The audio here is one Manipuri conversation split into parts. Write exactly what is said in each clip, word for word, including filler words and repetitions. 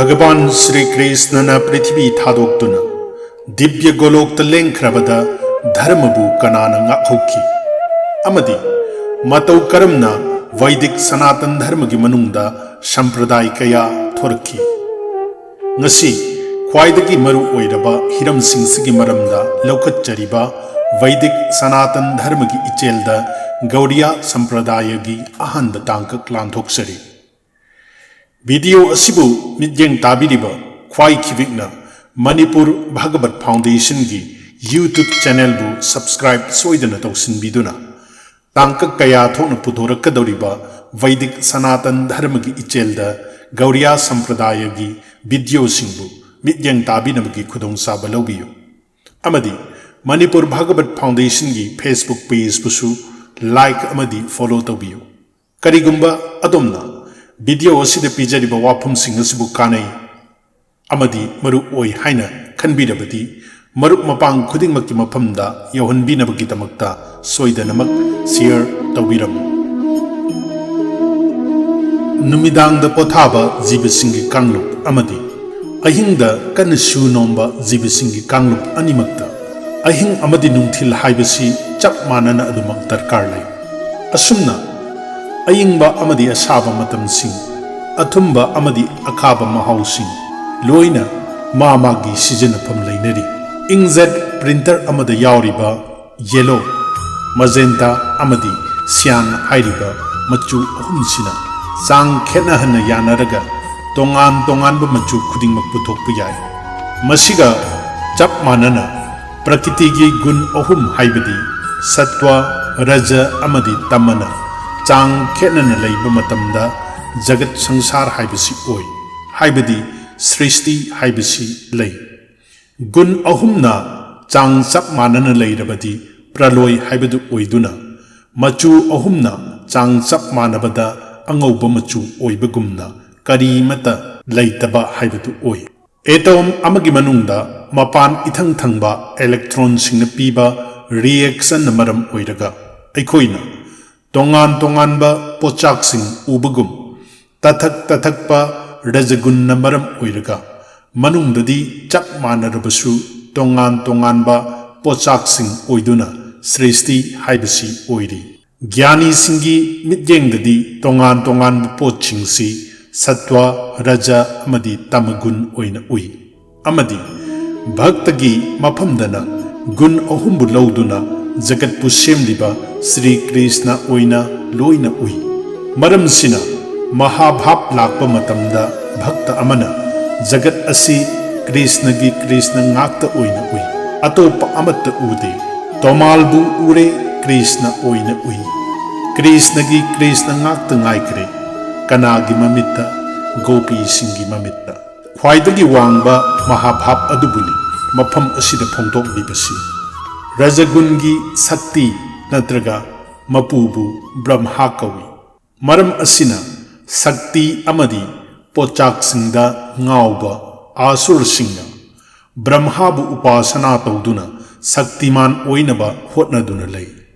ꯚꯒꯕꯥꯟ ꯁ꯭ꯔꯤ ꯀ꯭ꯔꯤꯁꯅꯅ ꯄ꯭ꯔꯤꯊꯤꯕꯤ ꯊꯥꯗꯣꯛꯇꯨꯅ ꯗꯤꯕ꯭ꯌ ꯒꯣꯂꯣꯛꯇ ꯂꯦꯡꯈ꯭ꯔꯕꯗ ꯙꯔꯃꯕꯨ ꯀꯅꯥꯅ ꯉꯥꯛꯍꯧꯈꯤ? ꯑꯃꯗꯤ ꯃꯇꯧ ꯀꯔꯝꯅ ꯚꯩꯗꯤꯛ ꯁꯅꯥꯇꯟ ꯙꯔꯃꯒꯤ ꯃꯅꯨꯡꯗ ꯁꯝꯄ꯭ꯔꯗꯥꯏ ꯀꯌꯥ ꯊꯣꯔꯛꯈꯤ? ꯉꯁꯤ ꯈ꯭ꯋꯥꯏꯗꯒꯤ ꯃꯔꯨ ꯑꯣꯏꯔꯕ ꯍꯤꯔꯝꯁꯤꯡꯁꯤꯒꯤ ꯃꯔꯝꯗ ꯂꯧꯈꯠꯆꯔꯤꯕ ꯚꯩꯗꯤꯛ ꯁꯅꯥꯇꯟ ꯙꯔꯃꯒꯤ ꯏꯆꯦꯜꯗ ꯒꯧꯔꯤꯌꯥ ꯁꯝꯄ꯭ꯔꯗꯥꯌꯒꯤ ꯑꯍꯥꯟꯕ ꯇꯥꯡꯀꯛ ꯂꯥꯟꯊꯣꯛꯆꯔꯤ꯫ ꯚꯤꯗꯤꯑꯣ ꯑꯁꯤꯕꯨ ꯃꯤꯠꯌꯦꯡ ꯇꯥꯕꯤꯔꯤꯕ ꯈ꯭ꯋꯥꯏ ꯈꯤꯕꯤꯛꯅ ꯃꯅꯤꯄꯨꯔ ꯚꯥꯒꯕꯠ ꯐꯥꯎꯟꯗꯦꯁꯟꯒꯤ YouTube ꯆꯦꯅꯦꯜꯕꯨ ꯁꯕꯁꯀ꯭ꯔꯥꯏꯕ ꯁꯣꯏꯗꯅ ꯇꯧꯁꯤꯟꯕꯤꯗꯨꯅ ꯇꯥꯡꯀꯛ ꯀꯌꯥ ꯊꯣꯛꯅ ꯄꯨꯊꯣꯔꯛꯀꯗꯧꯔꯤꯕ ꯚꯩꯗꯤꯛ ꯁꯅꯥꯇꯟ ꯙꯔꯃꯒꯤ ꯏꯆꯦꯜꯗ ꯒꯧꯔꯤꯌꯥ ꯁꯝꯄ꯭ꯔꯗꯥꯌꯒꯤ ꯚꯤꯗꯤꯑꯣꯁꯤꯡꯕꯨ ꯃꯤꯠꯌꯦꯡ ꯇꯥꯕꯤꯅꯕꯒꯤ ꯈꯨꯗꯣꯡꯆꯥꯕ ꯂꯧꯕꯤꯌꯨ꯫ ꯑꯃꯗꯤ ꯃꯅꯤꯄꯨꯔ ꯚꯥꯒꯕꯠ ꯐꯥꯎꯟꯗꯦꯁꯟꯒꯤ Facebook ꯄꯦꯖꯄꯨꯁꯨ ꯂꯥꯏꯛ ꯑꯃꯗꯤ ꯐꯣꯂꯣ ꯇꯧꯕꯤꯌꯨ꯫ ꯀꯔꯤꯒꯨꯝꯕ ꯑꯗꯣꯝꯅ ꯚꯤꯗꯤꯑꯣ ꯑꯁꯤꯗ ꯄꯤꯖꯔꯤꯕ ꯋꯥꯐꯝꯁꯤꯡ ꯑꯁꯤꯕꯨ ꯀꯥꯟꯅꯩ ꯑꯃꯗꯤ ꯃꯔꯨ ꯑꯣꯏ ꯍꯥꯏꯅ ꯈꯟꯕꯤꯔꯕꯗꯤ, ꯃꯔꯨꯞ ꯃꯄꯥꯡ ꯈꯨꯗꯤꯡꯃꯛꯀꯤ ꯃꯐꯝꯗ ꯌꯧꯍꯟꯕꯤꯅꯕꯒꯤꯗꯃꯛꯇ ꯁꯣꯏꯗꯅꯃꯛ ꯁꯤꯌꯔ ꯇꯧꯕꯤꯔꯝꯃꯨ꯫ ꯅꯨꯃꯤꯗꯥꯡꯗ ꯄꯣꯊꯥꯕ ꯖꯤꯕꯁꯤꯡꯒꯤ ꯀꯥꯡꯂꯨꯞ ꯑꯃꯗꯤ ꯑꯍꯤꯡꯗ ꯀꯟꯅ ꯁꯨ ꯅꯣꯝꯕ ꯖꯤꯕꯁꯤꯡꯒꯤ ꯀꯥꯡꯂꯨꯞ ꯑꯅꯤꯃꯛꯇ ꯑꯍꯤꯡ ꯑꯃꯗꯤ ꯅꯨꯡꯊꯤꯜ ꯍꯥꯏꯕꯁꯤ ꯆꯞ ꯃꯥꯟꯅꯅ ꯑꯗꯨꯃꯛ ꯗꯔꯀꯥꯔ ꯂꯩ꯫ ꯑꯁꯨꯝꯅ ꯑꯏꯪꯕ ꯑꯃꯗꯤ ꯑꯁꯥꯕ ꯃꯇꯝꯁꯤꯡ, ꯑꯊꯨꯝꯕ ꯑꯃꯗꯤ ꯑꯈꯥꯕ ꯃꯍꯥꯎꯁꯤꯡ ꯂꯣꯏꯅ ꯃꯥ ꯃꯥꯒꯤ ꯁꯤꯖꯤꯟꯅꯐꯝ ꯂꯩꯅꯔꯤ꯫ ꯏꯪꯖꯦꯠ ꯄ꯭ꯔꯤꯟꯇꯔ ꯑꯃꯗ ꯌꯥꯎꯔꯤꯕ ꯌꯦꯂꯣ, ꯃꯖꯦꯟꯇꯥ ꯑꯃꯗꯤ ꯁꯤꯌꯥꯟ ꯍꯥꯏꯔꯤꯕ ꯃꯆꯨ ꯑꯍꯨꯝꯁꯤꯅ ꯆꯥꯡ ꯈꯦꯠꯅꯍꯟꯅ ꯌꯥꯅꯔꯒ ꯇꯣꯉꯥꯟ ꯇꯣꯉꯥꯟꯕ ꯃꯆꯨ ꯈꯨꯗꯤꯡꯃꯛ ꯄꯨꯊꯣꯛꯄ ꯌꯥꯏ꯫ ꯃꯁꯤꯒ ꯆꯞ ꯃꯥꯟꯅꯅ ꯄ꯭ꯔꯀꯤꯇꯤꯒꯤ ꯒꯨꯟ ꯑꯍꯨꯝ ꯍꯥꯏꯕꯗꯤ ꯁꯠꯋ, ꯔꯖ ꯑꯃꯗꯤ ꯇꯃꯅ ꯆꯥꯡ ꯈꯦꯠꯅꯅ ꯂꯩꯕ ꯃꯇꯝꯗ ꯖꯒꯠ ꯁꯪꯁꯥꯔ ꯍꯥꯏꯕꯁꯤ ꯑꯣꯏ, ꯍꯥꯏꯕꯗꯤ ꯁ꯭ꯔꯤꯁꯇꯤ ꯍꯥꯏꯕꯁꯤ ꯂꯩ꯫ ꯒꯨꯟ ꯑꯍꯨꯝꯅ ꯆꯥꯡ ꯆꯞ ꯃꯥꯟꯅꯅ ꯂꯩꯔꯕꯗꯤ ꯄ꯭ꯔꯂꯣꯏ ꯍꯥꯏꯕꯗꯨ ꯑꯣꯏꯗꯨꯅ, ꯃꯆꯨ ꯑꯍꯨꯝꯅ ꯆꯥꯡ ꯆꯞ ꯃꯥꯟꯅꯕꯗ ꯑꯉꯧꯕ ꯃꯆꯨ ꯑꯣꯏꯕꯒꯨꯝꯅ ꯀꯔꯤꯃꯠꯇ ꯂꯩꯇꯕ ꯍꯥꯏꯕꯗꯨ ꯑꯣꯏ꯫ ꯑꯦꯇꯣꯝ ꯑꯃꯒꯤ ꯃꯅꯨꯡꯗ ꯃꯄꯥꯟ ꯏꯊꯪ ꯊꯪꯕ ꯏꯂꯦꯛꯇ꯭ꯔꯣꯟꯁꯤꯡꯅ ꯄꯤꯕ ꯔꯤꯑꯦꯛꯁꯟꯅ ꯃꯔꯝ ꯑꯣꯏꯔꯒ ꯑꯩꯈꯣꯏꯅ ꯇꯣꯉꯥꯟ ꯇꯣꯉꯥꯟꯕ ꯄꯣꯠꯆꯥꯛꯁꯤꯡ ꯎꯕꯒꯨꯝ, ꯇꯊꯛ ꯇꯊꯛꯄ ꯔꯖꯒꯨꯟꯅ ꯃꯔꯝ ꯑꯣꯏꯔꯒ ꯃꯅꯨꯡꯗꯗꯤ ꯆꯞ ꯃꯥꯟꯅꯔꯕꯁꯨ ꯇꯣꯉꯥꯟ ꯇꯣꯉꯥꯟꯕ ꯄꯣꯠꯆꯥꯛꯁꯤꯡ ꯑꯣꯏꯗꯨꯅ ꯁ꯭ꯔꯤꯁꯇꯤ ꯍꯥꯏꯕꯁꯤ ꯑꯣꯏꯔꯤ꯫ ꯒ꯭ꯌꯥꯅꯤꯁꯤꯡꯒꯤ ꯃꯤꯠꯌꯦꯡꯗꯗꯤ ꯇꯣꯉꯥꯟ ꯇꯣꯉꯥꯟꯕ ꯄꯣꯠꯁꯤꯡꯁꯤ ꯁꯠꯋ, ꯔꯖ ꯑꯃꯗꯤ ꯇꯃꯒꯨꯟ ꯑꯣꯏꯅ ꯎꯏ꯫ ꯑꯃꯗꯤ ꯚꯛꯇꯒꯤ ꯃꯐꯝꯗꯅ ꯒꯨꯟ ꯑꯍꯨꯝꯕꯨ ꯂꯧꯗꯨꯅ ꯖꯒꯠꯄꯨ ꯁꯦꯝꯂꯤꯕ ꯁ꯭ꯔꯤ ꯀ꯭ꯔꯤꯁꯅ ꯑꯣꯏꯅ ꯂꯣꯏꯅ ꯎꯏ꯫ ꯃꯔꯝꯁꯤꯅ ꯃꯍꯥꯚꯥꯞ ꯂꯥꯛꯄ ꯃꯇꯝꯗ ꯚꯛꯇ ꯑꯃꯅ ꯖꯒꯠ ꯑꯁꯤ ꯀ꯭ꯔꯤꯁꯅꯒꯤ ꯀ꯭ꯔꯤꯁꯅ ꯉꯥꯛꯇ ꯑꯣꯏꯅ ꯎꯏ, ꯑꯇꯣꯞꯄ ꯑꯃꯠꯇ ꯎꯗꯦ꯫ ꯇꯣꯃꯥꯜꯕꯨ ꯎꯔꯦ, ꯀ꯭ꯔꯤꯁꯅ ꯑꯣꯏꯅ ꯎꯏ꯫ ꯀ꯭ꯔꯤꯁꯅꯒꯤ ꯀ꯭ꯔꯤꯁꯅ ꯉꯥꯛꯇ ꯉꯥꯏꯈ꯭ꯔꯦ꯫ ꯀꯅꯥꯒꯤ ꯃꯃꯤꯠꯇ? ꯒꯣꯄꯤꯁꯤꯡꯒꯤ ꯃꯃꯤꯠꯇ꯫ ꯈ꯭ꯋꯥꯏꯗꯒꯤ ꯋꯥꯡꯕ ꯃꯍꯥꯚꯥꯞ ꯑꯗꯨꯕꯨꯅꯤ ꯃꯐꯝ ꯑꯁꯤꯗ ꯐꯣꯡꯗꯣꯛꯂꯤꯕꯁꯤ꯫ ꯔꯖꯒꯨꯟꯒꯤ ꯁꯛꯇꯤ ꯅꯠꯇ꯭ꯔꯒ ꯃꯄꯨꯕꯨ ꯕ꯭ꯔꯍ꯭ꯃꯥ ꯀꯧꯏ꯫ ꯃꯔꯝ ꯑꯁꯤꯅ ꯁꯛꯇꯤ ꯑꯃꯗꯤ ꯄꯣꯠꯆꯥꯛꯁꯤꯡꯗ ꯉꯥꯎꯕ ꯑꯁꯨꯔꯁꯤꯡꯅ ꯕ꯭ꯔꯍ꯭ꯃꯥꯕꯨ ꯎꯄꯥꯁꯅꯥ ꯇꯧꯗꯨꯅ ꯁꯛꯇꯤꯃꯥꯟ ꯑꯣꯏꯅꯕ ꯍꯣꯠꯅꯗꯨꯅ ꯂꯩ꯫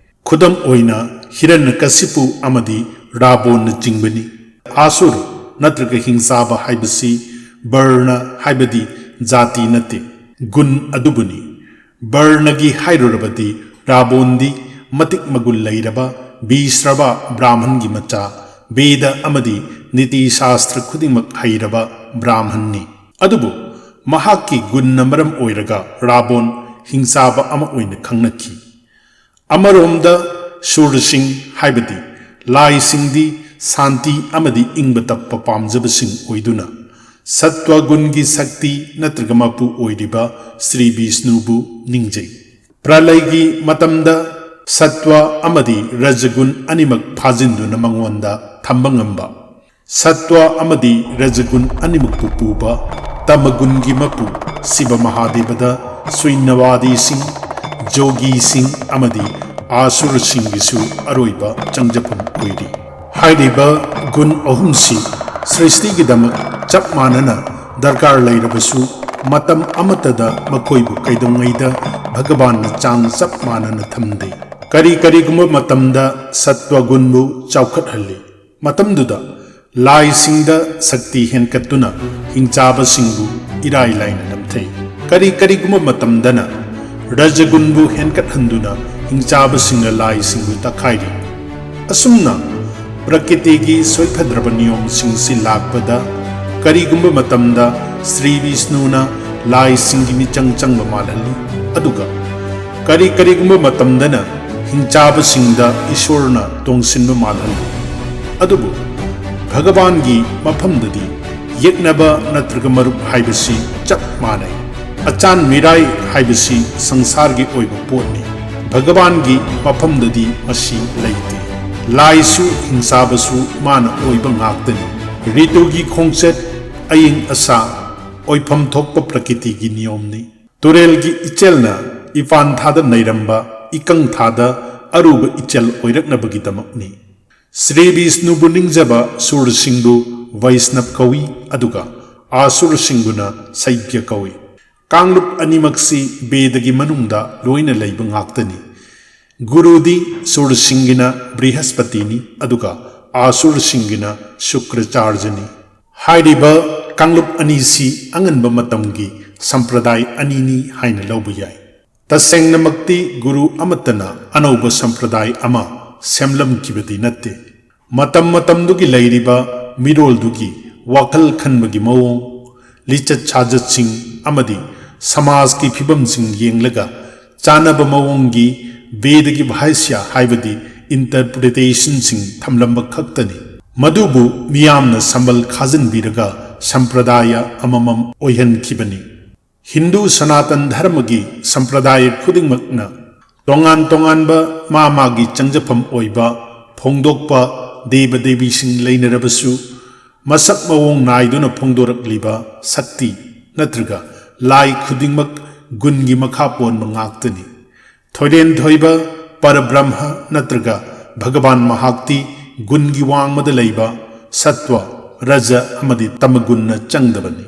ꯈꯨꯗꯝ ꯑꯣꯏꯅ, ꯍꯤꯔꯥꯅ꯭ꯌꯀꯁꯤꯄꯨ ꯑꯃꯗꯤ ꯔꯥꯕꯣꯟꯅꯆꯤꯡꯕꯅꯤ꯫ ꯑꯁꯨꯔ ꯅꯠꯇ꯭ꯔꯒ ꯍꯤꯡꯆꯥꯕ ꯍꯥꯏꯕꯁꯤ ꯕꯔꯅ ꯍꯥꯏꯕꯗꯤ ꯖꯥꯇꯤ ꯅꯠꯇꯦ, ꯒꯨꯟ ꯑꯗꯨꯕꯨꯅꯤ꯫ ꯕꯔꯅꯒꯤ ꯍꯥꯏꯔꯨꯔꯕꯗꯤ ꯔꯥꯕꯣꯟꯗꯤ ꯃꯇꯤꯛ ꯃꯒꯨꯟ ꯂꯩꯔꯕ ꯕꯤꯁ꯭ꯔꯕ ꯕ꯭ꯔꯥꯍꯃꯟꯒꯤ ꯃꯆꯥ, ꯕꯦꯗ ꯑꯃꯗꯤ ꯅꯤꯇꯤ ꯁꯥꯁꯇ꯭ꯔ ꯈꯨꯗꯤꯡꯃꯛ ꯍꯩꯔꯕ ꯕ꯭ꯔꯥꯍꯃꯟꯅꯤ꯫ ꯑꯗꯨꯕꯨ ꯃꯍꯥꯛꯀꯤ ꯒꯨꯟꯅ ꯃꯔꯝ ꯑꯣꯏꯔꯒ ꯔꯥꯕꯣꯟ ꯍꯤꯡꯆꯥꯕ ꯑꯃ ꯑꯣꯏꯅ ꯈꯪꯅꯈꯤ꯫ ꯑꯃꯔꯣꯝꯗ ꯁꯨꯔꯁꯤꯡ ꯍꯥꯏꯕꯗꯤ ꯂꯥꯏꯁꯤꯡꯗꯤ ꯁꯥꯟꯇꯤ ꯑꯃꯗꯤ ꯏꯪꯕ ꯇꯞꯄ ꯄꯥꯝꯖꯕꯁꯤꯡ ꯑꯣꯏꯗꯨꯅ ꯁꯠꯋꯒꯨꯟꯒꯤ ꯁꯛꯇꯤ ꯅꯠꯇ꯭ꯔꯒ ꯃꯄꯨ ꯑꯣꯏꯔꯤꯕ ꯁ꯭ꯔꯤ ꯕꯤꯁꯅꯨꯕꯨ ꯅꯤꯡꯖꯩ꯫ ꯄ꯭ꯔꯂꯩꯒꯤ ꯃꯇꯝꯗ ꯁꯠꯋ ꯑꯃꯗꯤ ꯔꯖꯒꯨꯟ ꯑꯅꯤꯃꯛ ꯐꯥꯖꯤꯟꯗꯨꯅ ꯃꯉꯣꯟꯗ ꯊꯝꯕ ꯉꯝꯕ, ꯁꯠꯋ ꯑꯃꯗꯤ ꯔꯖꯒꯨꯟ ꯑꯅꯤꯃꯛꯄꯨ ꯄꯨꯕ ꯇꯃꯒꯨꯟꯒꯤ ꯃꯄꯨ ꯁꯤꯕ ꯃꯍꯥꯗꯦꯕꯗ ꯁꯨꯏꯅꯋꯥꯗꯤꯁꯤꯡ, ꯖꯣꯒꯤꯁꯤꯡ ꯑꯃꯗꯤ ꯑꯁꯨꯔꯁꯤꯡꯒꯤꯁꯨ ꯑꯔꯣꯏꯕ ꯆꯪꯖꯐꯝ ꯑꯣꯏꯔꯤ꯫ ꯍꯥꯏꯔꯤꯕ ꯒꯨꯟ ꯑꯍꯨꯝꯁꯤ ꯁ꯭ꯔꯤꯁꯇꯤꯒꯤꯗꯃꯛ ꯆꯞ ꯃꯥꯟꯅꯅ ꯗꯔꯀꯥꯔ ꯂꯩꯔꯕꯁꯨ, ꯃꯇꯝ ꯑꯃꯠꯇꯗ ꯃꯈꯣꯏꯕꯨ ꯀꯩꯗꯧꯉꯩꯗ ꯚꯒꯕꯥꯟꯅ ꯆꯥꯡ ꯆꯞ ꯃꯥꯟꯅꯅ ꯊꯝꯗꯦ꯫ ꯀꯔꯤ ꯀꯔꯤꯒꯨꯝꯕ ꯃꯇꯝꯗ ꯁꯠꯋꯒꯨꯟꯕꯨ ꯆꯥꯎꯈꯠꯍꯜꯂꯤ꯫ ꯃꯇꯝꯗꯨꯗ ꯂꯥꯏꯁꯤꯡꯗ ꯁꯛꯇꯤ ꯍꯦꯟꯀꯠꯇꯨꯅ ꯍꯤꯡꯆꯥꯕꯁꯤꯡꯕꯨ ꯏꯔꯥꯏ ꯂꯥꯏꯅ ꯅꯝꯊꯩ꯫ ꯀꯔꯤ ꯀꯔꯤꯒꯨꯝꯕ ꯃꯇꯝꯗꯅ ꯔꯖꯒꯨꯟꯕꯨ ꯍꯦꯟꯀꯠꯍꯟꯗꯨꯅ ꯍꯤꯡꯆꯥꯕꯁꯤꯡꯅ ꯂꯥꯏꯁꯤꯡꯕꯨ ꯇꯛꯈꯥꯏꯔꯤ꯫ ꯑꯁꯨꯝꯅ ꯄ꯭ꯔꯀꯤꯇꯤꯒꯤ ꯁꯣꯏꯐꯗ꯭ꯔꯕ ꯅꯤꯌꯣꯝꯁꯤꯡꯁꯤ ꯂꯥꯛꯄꯗ ꯀꯔꯤꯒꯨꯝꯕ ꯃꯇꯝꯗ ꯁ꯭ꯔꯤ ꯕꯤꯁꯅꯨꯅ ꯂꯥꯏꯁꯤꯡꯒꯤ ꯃꯤꯆꯪ ꯆꯪꯕ ꯃꯥꯜꯍꯜꯂꯤ, ꯑꯗꯨꯒ ꯀꯔꯤ ꯀꯔꯤꯒꯨꯝꯕ ꯃꯇꯝꯗꯅ ꯍꯤꯡꯆꯥꯕꯁꯤꯡꯗ ꯏꯁꯣꯔꯅ ꯇꯣꯡꯁꯤꯟꯕ ꯃꯥꯜꯍꯜꯂꯤ꯫ ꯑꯗꯨꯕꯨ ꯚꯒꯋꯥꯟꯒꯤ ꯃꯐꯝꯗꯗꯤ ꯌꯦꯛꯅꯕ ꯅꯠꯇ꯭ꯔꯒ ꯃꯔꯨꯞ ꯍꯥꯏꯕꯁꯤ ꯆꯞ ꯃꯥꯟꯅꯩ꯫ ꯑꯆꯥꯟ ꯃꯤꯔꯥꯏ ꯍꯥꯏꯕꯁꯤ ꯁꯪꯁꯥꯔꯒꯤ ꯑꯣꯏꯕ ꯄꯣꯠꯅꯤ꯫ ꯚꯒꯋꯥꯟꯒꯤ ꯃꯐꯝꯗꯗꯤ ꯃꯁꯤ ꯂꯩꯇꯦ꯫ ꯂꯥꯏꯁꯨ ꯍꯤꯡꯆꯥꯕꯁꯨ ꯃꯥꯅ ꯑꯣꯏꯕ ꯉꯥꯛꯇꯅꯤ꯫ ꯔꯤꯇꯨꯒꯤ ꯈꯣꯡꯆꯠ, ꯑꯏꯪ ꯑꯁꯥ, ꯑꯣꯏꯐꯝ ꯊꯣꯛꯄ ꯄ꯭ꯔꯀꯤꯇꯤꯒꯤ ꯅꯤꯌꯣꯝꯅꯤ꯫ ꯇꯨꯔꯦꯜꯒꯤ ꯏꯆꯦꯜꯅ ꯏꯄꯥꯟ ꯊꯥꯗ ꯅꯩꯔꯝꯕ ꯏꯀꯪ ꯊꯥꯗ ꯑꯔꯨꯕ ꯏꯆꯦꯜ ꯑꯣꯏꯔꯛꯅꯕꯒꯤꯗꯃꯛꯅꯤ꯫ ꯁ꯭ꯔꯤ ꯕꯤꯁꯅꯨꯕꯨ ꯅꯤꯡꯖꯕ ꯁꯨꯔꯁꯤꯡꯕꯨ ꯕꯩꯁꯅꯕ ꯀꯧꯏ, ꯑꯗꯨꯒ ꯑꯁꯨꯔꯁꯤꯡꯕꯨꯅ ꯁꯩꯒ꯭ꯌ ꯀꯧꯏ꯫ ꯀꯥꯡꯂꯨꯞ ꯑꯅꯤꯃꯛꯁꯤ ꯕꯦꯗꯒꯤ ꯃꯅꯨꯡꯗ ꯂꯣꯏꯅ ꯂꯩꯕ ꯉꯥꯛꯇꯅꯤ꯫ ꯒꯨꯔꯨꯗꯤ ꯁꯨꯔꯁꯤꯡꯒꯤꯅ ꯕ꯭ꯔꯤꯍꯁꯄꯇꯤꯅꯤ, ꯑꯗꯨꯒ ꯑꯁꯨꯔꯁꯤꯡꯒꯤꯅ ꯁꯨꯀ꯭ꯔꯆꯥꯔꯖꯅꯤ꯫ ꯍꯥꯏꯔꯤꯕ ꯀꯥꯡꯂꯨꯞ ꯑꯅꯤꯁꯤ ꯑꯉꯟꯕ ꯃꯇꯝꯒꯤ ꯁꯝꯄ꯭ꯔꯗꯥꯏ ꯑꯅꯤꯅꯤ ꯍꯥꯏꯅ ꯂꯧꯕ ꯌꯥꯏ꯫ ꯇꯁꯦꯡꯅꯃꯛꯇꯤ ꯒꯨꯔꯨ ꯑꯃꯠꯇꯅ ꯑꯅꯧꯕ ꯁꯝꯄ꯭ꯔꯗꯥꯏ ꯑꯃ ꯁꯦꯝꯂꯝꯈꯤꯕꯗꯤ ꯅꯠꯇꯦ꯫ ꯃꯇꯝ ꯃꯇꯝꯗꯨꯒꯤ ꯂꯩꯔꯤꯕ ꯃꯤꯔꯣꯜꯗꯨꯒꯤ ꯋꯥꯈꯜ ꯈꯟꯕꯒꯤ ꯃꯑꯣꯡ, ꯂꯤꯆꯠ ꯁꯥꯖꯠꯁꯤꯡ ꯑꯃꯗꯤ ꯁꯃꯥꯖꯀꯤ ꯐꯤꯕꯝꯁꯤꯡ ꯌꯦꯡꯂꯒ ꯆꯥꯅꯕ ꯃꯑꯣꯡꯒꯤ ꯕꯦꯗꯒꯤ ꯚꯥꯏꯁ꯭ꯌ ꯍꯥꯏꯕꯗꯤ ꯏꯟꯇꯔꯄ꯭ꯔꯤꯇꯦꯁꯟꯁꯤꯡ ꯊꯝꯂꯝꯕ ꯈꯛꯇꯅꯤ꯫ ꯃꯗꯨꯕꯨ ꯃꯤꯌꯥꯝꯅ ꯁꯝꯕꯜ ꯈꯥꯖꯤꯟꯕꯤꯔꯒ ꯁꯝꯄ꯭ꯔꯗꯥꯌ ꯑꯃꯃꯝ ꯑꯣꯏꯍꯟꯈꯤꯕꯅꯤ꯫ ꯍꯤꯟꯗꯨ ꯁꯅꯥꯇꯟ ꯙꯔꯃꯒꯤ ꯁꯝꯄ꯭ꯔꯗꯥꯌ ꯈꯨꯗꯤꯡꯃꯛꯅ ꯇꯣꯉꯥꯟ ꯇꯣꯉꯥꯟꯕ ꯃꯥ ꯃꯥꯒꯤ ꯆꯪꯖꯐꯝ ꯑꯣꯏꯕ ꯐꯣꯡꯗꯣꯛꯄ ꯗꯦꯕ ꯗꯦꯕꯤꯁꯤꯡ ꯂꯩꯅꯔꯕꯁꯨ, ꯃꯁꯛ ꯃꯑꯣꯡ ꯅꯥꯏꯗꯨꯅ ꯐꯣꯡꯗꯣꯔꯛꯂꯤꯕ ꯁꯛꯇꯤ ꯅꯠꯇ꯭ꯔꯒ ꯂꯥꯏ ꯈꯨꯗꯤꯡꯃꯛ ꯒꯨꯟꯒꯤ ꯃꯈꯥ ꯄꯣꯟꯕ ꯉꯥꯛꯇꯅꯤ꯫ ꯊꯣꯏꯔꯦꯟ ꯊꯣꯏꯕ ꯄꯔꯕ꯭ꯔꯍ꯭ꯃ ꯅꯠꯇ꯭ꯔꯒ ꯚꯒꯋꯥꯟ ꯃꯍꯥꯛꯇꯤ ꯒꯨꯟꯒꯤ ꯋꯥꯡꯃꯗ ꯂꯩꯕ ꯁꯠꯋ, ꯔꯖ ꯑꯃꯗꯤ ꯇꯃꯒꯨꯟꯅ ꯆꯪꯗꯕꯅꯤ꯫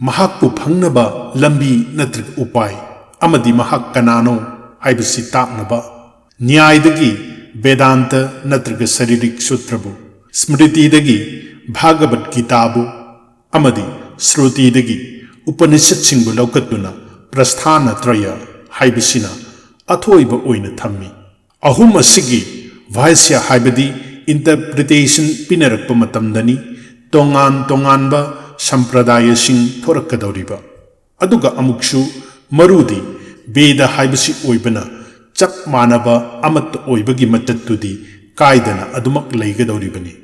ꯃꯍꯥꯛꯄꯨ ꯐꯪꯅꯕ ꯂꯝꯕꯤ ꯅꯠꯇ꯭ꯔꯒ ꯎꯄꯥꯏ ꯑꯃꯗꯤ ꯃꯍꯥꯛ ꯀꯅꯥꯅꯣ ꯍꯥꯏꯕꯁꯤ ꯇꯥꯛꯅꯕ ꯅ꯭ꯌꯥꯏꯗꯒꯤ ꯕꯦꯗꯥꯟꯇ ꯅꯠꯇ꯭ꯔꯒ ꯁꯔꯤꯔꯤꯛ ꯁꯨꯇ꯭ꯔꯕꯨ ꯁ꯭ꯃ꯭ꯔꯤꯇꯤꯗꯒꯤ ꯚꯥꯒꯕꯠ ꯒꯤꯇꯥꯕꯨ ꯑꯃꯗꯤ ꯁ꯭ꯔꯨꯇꯤꯗꯒꯤ ꯎꯄꯅꯤꯁꯠꯁꯤꯡꯕꯨ ꯂꯧꯈꯠꯇꯨꯅ ꯄ꯭ꯔꯁꯊꯥꯅ ꯇ꯭ꯔꯌ ꯍꯥꯏꯕꯁꯤꯅ ꯑꯊꯣꯏꯕ ꯑꯣꯏꯅ ꯊꯝꯃꯤ꯫ ꯑꯍꯨꯝ ꯑꯁꯤꯒꯤ ꯚꯥꯁ꯭ꯌ ꯍꯥꯏꯕꯗꯤ interpretation ꯄꯤꯅꯔꯛꯄ ꯃꯇꯝꯗꯅꯤ ꯇꯣꯉꯥꯟ ꯇꯣꯉꯥꯟꯕ ꯁꯝꯄ꯭ꯔꯗꯥꯌꯁꯤꯡ ꯊꯣꯔꯛꯀꯗꯧꯔꯤꯕ꯫ ꯑꯗꯨꯒ ꯑꯃꯨꯛꯁꯨ ꯃꯔꯨꯗꯤ ꯕꯦꯗ ꯍꯥꯏꯕꯁꯤ ꯑꯣꯏꯕꯅ ꯆꯞ ꯃꯥꯟꯅꯕ ꯑꯃꯠꯇ ꯑꯣꯏꯕꯒꯤ ꯃꯆꯠꯇꯨꯗꯤ ꯀꯥꯏꯗꯅ ꯑꯗꯨꯃꯛ ꯂꯩꯒꯗꯧꯔꯤꯕꯅꯤ꯫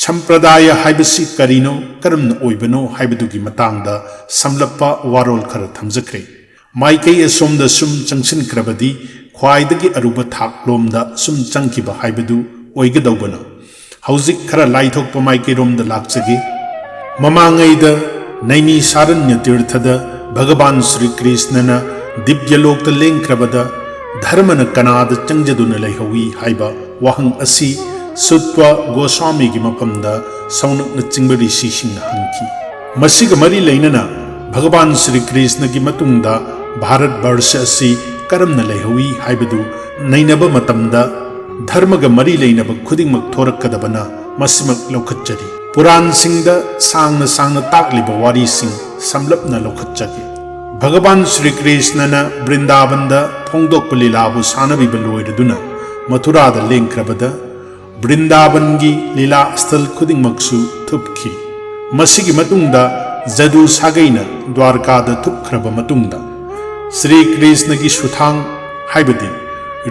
ꯁꯝꯄ꯭ꯔꯗꯥꯌ ꯍꯥꯏꯕꯁꯤ ꯀꯔꯤꯅꯣ, ꯀꯔꯝꯅ ꯑꯣꯏꯕꯅꯣ ꯍꯥꯏꯕꯗꯨꯒꯤ ꯃꯇꯥꯡꯗ ꯁꯝꯂꯞꯄ ꯋꯥꯔꯣꯜ ꯈꯔ ꯊꯝꯖꯈ꯭ꯔꯦ꯫ ꯃꯥꯏꯀꯩ ꯑꯁꯣꯝꯗ ꯁꯨꯝ ꯆꯪꯁꯤꯟꯈ꯭ꯔꯕꯗꯤ ꯈ꯭ꯋꯥꯏꯗꯒꯤ ꯑꯔꯨꯕ ꯊꯥꯛꯂꯣꯝꯗ ꯁꯨꯝ ꯆꯪꯈꯤꯕ ꯍꯥꯏꯕꯗꯨ ꯑꯣꯏꯒꯗꯧꯕꯅ, ꯍꯧꯖꯤꯛ ꯈꯔ ꯂꯥꯏꯊꯣꯛꯄ ꯃꯥꯏꯀꯩꯔꯣꯝꯗ ꯂꯥꯛꯆꯒꯦ꯫ ꯃꯃꯥꯡꯉꯩꯗ ꯅꯩꯃꯤꯁꯥꯔꯟꯌ ꯇꯤꯔꯊꯗ ꯚꯒꯕꯥꯟ ꯁ꯭ꯔꯤ ꯀ꯭ꯔꯤꯁꯅꯅ ꯗꯤꯕ꯭ꯌꯂꯣꯛꯇ ꯂꯦꯡꯈ꯭ꯔꯕꯗ ꯙꯔꯃꯅ ꯀꯅꯥꯗ ꯆꯪꯖꯗꯨꯅ ꯂꯩꯍꯧꯏ ꯍꯥꯏꯕ ꯋꯥꯍꯪ ꯑꯁꯤ ꯁꯨꯠꯋ ꯒꯣꯁ꯭ꯋꯥꯃꯤꯒꯤ ꯃꯐꯝꯗ ꯁꯧꯅꯛꯅꯆꯤꯡꯕ ꯔꯤꯁꯤꯁꯤꯡꯅ ꯍꯪꯈꯤ꯫ ꯃꯁꯤꯒ ꯃꯔꯤ ꯂꯩꯅꯅ ꯚꯒꯕꯥꯟ ꯁ꯭ꯔꯤ ꯀ꯭ꯔꯤꯁꯅꯒꯤ ꯃꯇꯨꯡꯗ ꯚꯥꯔꯠ ꯕꯔꯁ ꯑꯁꯤ ꯀꯔꯝꯅ ꯂꯩꯍꯧꯏ ꯍꯥꯏꯕꯗꯨ ꯅꯩꯅꯕ ꯃꯇꯝꯗ ꯙꯔꯃꯒ ꯃꯔꯤ ꯂꯩꯅꯕ ꯈꯨꯗꯤꯡꯃꯛ ꯊꯣꯔꯛꯀꯗꯕꯅ ꯃꯁꯤꯃꯛ ꯂꯧꯈꯠꯆꯔꯤ꯫ ꯄꯨꯔꯥꯟꯁꯤꯡꯗ ꯁꯥꯡꯅ ꯁꯥꯡꯅ ꯇꯥꯛꯂꯤꯕ ꯋꯥꯔꯤꯁꯤꯡ ꯁꯝꯂꯞꯅ ꯂꯧꯈꯠꯆꯒꯦ꯫ ꯚꯒꯕꯥꯟ ꯁ꯭ꯔꯤ ꯀ꯭ꯔꯤꯁꯅꯅ ꯕ꯭ꯔꯤꯟꯗꯥꯕꯟꯗ ꯐꯣꯡꯗꯣꯛꯄ ꯂꯤꯂꯥꯕꯨ ꯁꯥꯟꯅꯕꯤꯕ ꯂꯣꯏꯔꯗꯨꯅ ꯃꯊꯨꯔꯥꯗ ꯂꯦꯡꯈ꯭ꯔꯕꯗ ꯕ꯭ꯔꯤꯟꯗꯥꯕꯟꯒꯤ ꯂꯤꯂꯥ ꯁ꯭ꯊꯜ ꯈꯨꯗꯤꯡꯃꯛꯁꯨ ꯊꯨꯞꯈꯤ꯫ ꯃꯁꯤꯒꯤ ꯃꯇꯨꯡꯗ ꯖꯗꯨ ꯁꯥꯒꯩꯅ ꯗ꯭ꯋꯥꯔꯀꯥꯗ ꯊꯨꯞꯈ꯭ꯔꯕ ꯃꯇꯨꯡꯗ ꯁ꯭ꯔꯤ ꯀ꯭ꯔꯤꯁꯅꯒꯤ ꯁꯨꯊꯥꯡ ꯍꯥꯏꯕꯗꯤ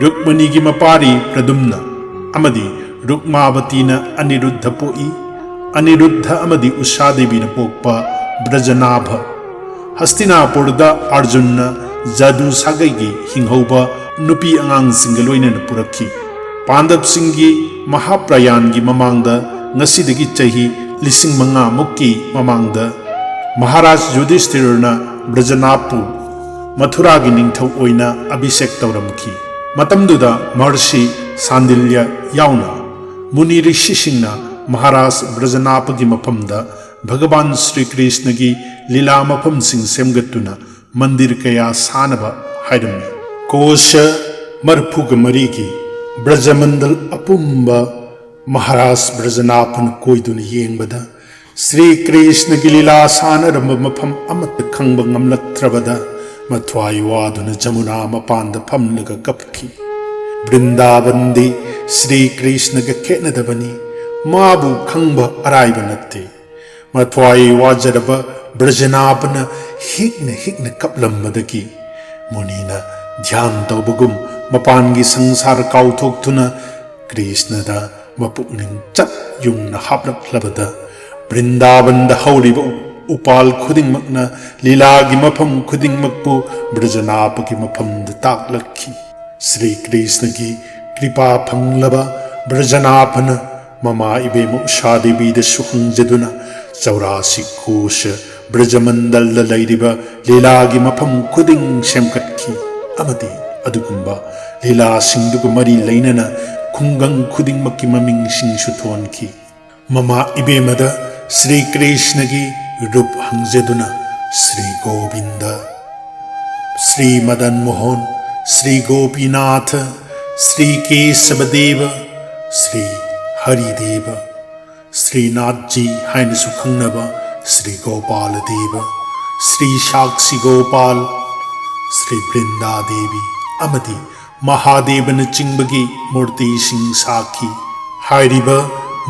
ꯔꯨꯛꯃꯅꯤꯒꯤ ꯃꯄꯥꯔꯤ ꯄ꯭ꯔꯗꯨꯝꯅ ꯑꯃꯗꯤ ꯔꯨꯛꯃꯥꯕꯇꯤꯅ ꯑꯅꯤꯔꯨꯗꯙ ꯄꯣꯛꯏ꯫ ꯑꯅꯤꯔꯨꯗꯙ ꯑꯃꯗꯤ ꯎꯁꯥꯗꯦꯕꯤꯅ ꯄꯣꯛꯄ ꯕ꯭ꯔꯖꯅꯥꯚ꯫ ꯍꯁꯇꯤꯅꯥꯄꯨꯔꯗ ꯑꯔꯖꯨꯟꯅ ꯖꯗꯨ ꯁꯥꯒꯩꯒꯤ ꯍꯤꯡꯍꯧꯕ ꯅꯨꯄꯤ ꯑꯉꯥꯡꯁꯤꯡꯒ ꯂꯣꯏꯅꯅ ꯄꯨꯔꯛꯈꯤ꯫ ꯄꯥꯟꯗꯕꯁꯤꯡꯒꯤ ꯃꯍꯥꯄ꯭ꯔꯌꯥꯟꯒꯤ ꯃꯃꯥꯡꯗ ꯉꯁꯤꯗꯒꯤ ꯆꯍꯤ ꯂꯤꯁꯤꯡ ꯃꯉꯥ ꯃꯨꯛꯀꯤ ꯃꯃꯥꯡꯗ ꯃꯍꯥꯔꯥꯖ ꯌꯨꯙꯤꯁꯊꯤꯔꯅ ꯕ꯭ꯔꯖꯅꯥꯚꯄꯨ ꯃꯊꯨꯔꯥꯒꯤ ꯅꯤꯡꯊꯧ ꯑꯣꯏꯅ ꯑꯚꯤꯁꯦꯛ ꯇꯧꯔꯝꯈꯤ꯫ ꯃꯇꯝꯗꯨꯗ ꯃꯍꯔꯁꯤ ꯁꯥꯟꯗꯤꯜꯌ ꯌꯥꯎꯅ ꯃꯨꯅꯤ ꯔꯤꯁꯤꯁꯤꯡꯅ ꯃꯍꯥꯔꯥꯖ ꯕ꯭ꯔꯖꯅꯥꯚꯒꯤ ꯃꯐꯝꯗ ꯚꯒꯕꯥꯟ ꯁ꯭ꯔꯤ ꯀ꯭ꯔꯤꯁꯅꯒꯤ ꯂꯤꯂꯥ ꯃꯐꯝꯁꯤꯡ ꯁꯦꯝꯒꯠꯇꯨꯅ ꯃꯟꯗꯤꯔ ꯀꯌꯥ ꯁꯥꯅꯕ ꯍꯥꯏꯔꯝꯃꯤ꯫ ꯀꯣꯁ ꯃꯔꯐꯨꯒ ꯃꯔꯤꯒꯤ ꯕ꯭ꯔꯖꯃꯟꯗꯜ ꯑꯄꯨꯝꯕ ꯃꯍꯥꯔꯥꯖ ꯕ꯭ꯔꯖꯅꯥꯚꯅ ꯀꯣꯏꯗꯨꯅ ꯌꯦꯡꯕꯗ, ꯁ꯭ꯔꯤ ꯀ꯭ꯔꯤꯁꯅꯒꯤ ꯂꯤꯂꯥ ꯁꯥꯟꯅꯔꯝꯕ ꯃꯐꯝ ꯑꯃꯠꯇ ꯈꯪꯕ ꯉꯝꯂꯛꯇ꯭ꯔꯕꯗ, ꯃꯊ꯭ꯋꯥꯏ ꯋꯥꯗꯨꯅ ꯖꯃꯨꯅꯥ ꯃꯄꯥꯟꯗ ꯐꯝꯂꯒ ꯀꯞꯈꯤ꯫ ꯕ꯭ꯔꯤꯟꯗꯥꯕꯟꯗꯤ ꯁ꯭ꯔꯤ ꯀ꯭ꯔꯤꯁꯅꯒ ꯈꯦꯠꯅꯗꯕꯅꯤ, ꯃꯥꯕꯨ ꯈꯪꯕ ꯑꯔꯥꯏꯕ ꯅꯠꯇꯦ꯫ ꯃꯊ꯭ꯋꯥꯏ ꯋꯥꯖꯔꯕ ꯕ꯭ꯔꯖꯅꯥꯚꯅ ꯍꯤꯛꯅ ꯍꯤꯛꯅ ꯀꯞꯂꯝꯕꯗꯒꯤ, ꯃꯨꯅꯤꯅ ꯙ꯭ꯌꯥꯟ ꯇꯧꯕꯒꯨꯝ ꯃꯄꯥꯟꯒꯤ ꯁꯪꯁꯥꯔ ꯀꯥꯎꯊꯣꯛꯇꯨꯅ ꯀ꯭ꯔꯤꯁꯅꯗ ꯃꯄꯨꯛꯅꯤꯡ ꯆꯠ ꯌꯨꯡꯅ ꯍꯥꯞꯂꯛꯂꯕꯗ, ꯕ꯭ꯔꯤꯟꯗꯥꯕꯟꯗ ꯍꯧꯔꯤꯕ ꯎꯄꯥꯜ ꯈꯨꯗꯤꯡꯃꯛꯅ ꯂꯤꯂꯥꯒꯤ ꯃꯐꯝ ꯈꯨꯗꯤꯡꯃꯛꯄꯨ ꯕ꯭ꯔꯖꯅꯥꯚꯒꯤ ꯃꯐꯝꯗ ꯇꯥꯛꯂꯛꯈꯤ꯫ ꯁ꯭ꯔꯤ ꯀ꯭ꯔꯤꯁꯅꯒꯤ ꯀ꯭ꯔꯤꯄꯥ ꯐꯪꯂꯕ ꯕ꯭ꯔꯖꯅꯥꯚꯅ ꯃꯃꯥ ꯏꯕꯦꯝꯃ ꯎꯁꯥ ꯗꯦꯕꯤꯗꯁꯨ ꯍꯪꯖꯗꯨꯅ ꯆꯧꯔꯥꯁꯤ ꯀꯣꯁ ꯕ꯭ꯔꯖꯃꯟꯗꯜꯗ ꯂꯩꯔꯤꯕ ꯂꯤꯂꯥꯒꯤ ꯃꯐꯝ ꯈꯨꯗꯤꯡ ꯁꯦꯝꯒꯠꯈꯤ ꯑꯃꯗꯤ ꯑꯗꯨꯒꯨꯝꯕ ꯂꯤꯂꯥꯁꯤꯡꯗꯨꯒ ꯃꯔꯤ ꯂꯩꯅꯅ ꯈꯨꯡꯒꯪ ꯈꯨꯗꯤꯡꯃꯛꯀꯤ ꯃꯃꯤꯡꯁꯤꯡꯁꯨ ꯊꯣꯟꯈꯤ꯫ ꯃꯃꯥ ꯏꯕꯦꯝꯃꯗ ꯁ꯭ꯔꯤ ꯀ꯭ꯔꯤꯁꯅꯒꯤ ꯔꯨꯞ ꯍꯪꯖꯗꯨꯅ ꯁ꯭ꯔꯤ ꯒꯣꯕꯤꯟꯗ, ꯁ꯭ꯔꯤ ꯃꯗꯟ ꯃꯣꯍꯟ, ꯁ꯭ꯔꯤ ꯒꯣꯄꯤꯅꯥꯊ, ꯁ꯭ꯔꯤ ꯀꯦꯁꯕꯗꯦꯕ, ꯁ꯭ꯔꯤ ꯍꯔꯤꯗꯦꯕ, ꯁ꯭ꯔꯤꯅꯥꯊꯖꯤ ꯍꯥꯏꯅꯁꯨ ꯈꯪꯅꯕ ꯁ꯭ꯔꯤ ꯒꯣꯄꯥꯂ ꯗꯦꯕ, ꯁ꯭ꯔꯤ ꯁꯥꯛꯁꯤ ꯒꯣꯄꯥꯜ, ꯁ꯭ꯔꯤ ꯕ꯭ꯔꯤꯟꯗꯥ ꯗꯦꯕꯤ ꯑꯃꯗꯤ ꯃꯍꯥꯗꯦꯕꯅꯆꯤꯡꯕꯒꯤ ꯃꯨꯔꯇꯤꯁꯤꯡ ꯁꯥꯈꯤ꯫ ꯍꯥꯏꯔꯤꯕ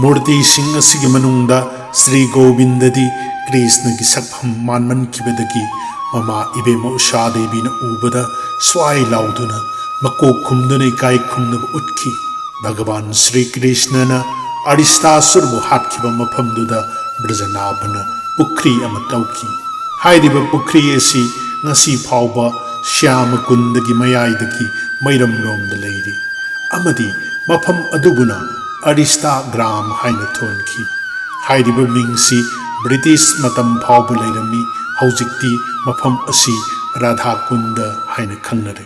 ꯃꯨꯔꯇꯤꯁꯤꯡ ꯑꯁꯤꯒꯤ ꯃꯅꯨꯡꯗ ꯁ꯭ꯔꯤ ꯒꯣꯕꯤꯟꯗꯗꯤ ꯀ꯭ꯔꯤꯁꯅꯒꯤ ꯁꯛꯐꯝ ꯃꯥꯟꯃꯟꯈꯤꯕꯗꯒꯤ ꯃꯃꯥ ꯏꯕꯦꯝꯃ ꯎꯁꯥ ꯗꯦꯕꯤꯅ ꯎꯕꯗ ꯁ꯭ꯋꯥꯏ ꯂꯥꯎꯗꯨꯅ ꯃꯀꯣꯛ ꯈꯨꯝꯗꯨꯅ ꯏꯀꯥꯏ ꯈꯨꯝꯅꯕ ꯎꯠꯈꯤ꯫ ꯚꯒꯋꯥꯟ ꯁ꯭ꯔꯤ ꯀ꯭ꯔꯤꯁꯅꯅ ꯑꯔꯤꯁꯇꯥꯁꯨꯔꯕꯨ ꯍꯥꯠꯈꯤꯕ ꯃꯐꯝꯗꯨꯗ ꯕ꯭ꯔꯖꯅꯥꯚꯅ ꯄꯨꯈ꯭ꯔꯤ ꯑꯃ ꯇꯧꯈꯤ꯫ ꯍꯥꯏꯔꯤꯕ ꯄꯨꯈ꯭ꯔꯤ ꯑꯁꯤ ꯉꯁꯤ ꯐꯥꯎꯕ ꯁ꯭ꯌꯥꯃ ꯀꯨꯟꯗꯒꯤ ꯃꯌꯥꯏꯗꯒꯤ ꯃꯩꯔꯝꯂꯣꯝꯗ ꯂꯩꯔꯤ ꯑꯃꯗꯤ ꯃꯐꯝ ꯑꯗꯨꯕꯨꯅ ꯑꯔꯤꯁꯇꯥ ꯒ꯭ꯔꯥꯝ ꯍꯥꯏꯅ ꯊꯣꯟꯈꯤ꯫ ꯍꯥꯏꯔꯤꯕ ꯃꯤꯡꯁꯤ ꯕ꯭ꯔꯤꯇꯤꯁ ꯃꯇꯝ ꯐꯥꯎꯕ ꯂꯩꯔꯝꯃꯤ꯫ ꯍꯧꯖꯤꯛꯇꯤ ꯃꯐꯝ ꯑꯁꯤ ꯔꯥꯙꯥ ꯀꯨꯟꯗ ꯍꯥꯏꯅ ꯈꯪꯅꯔꯦ꯫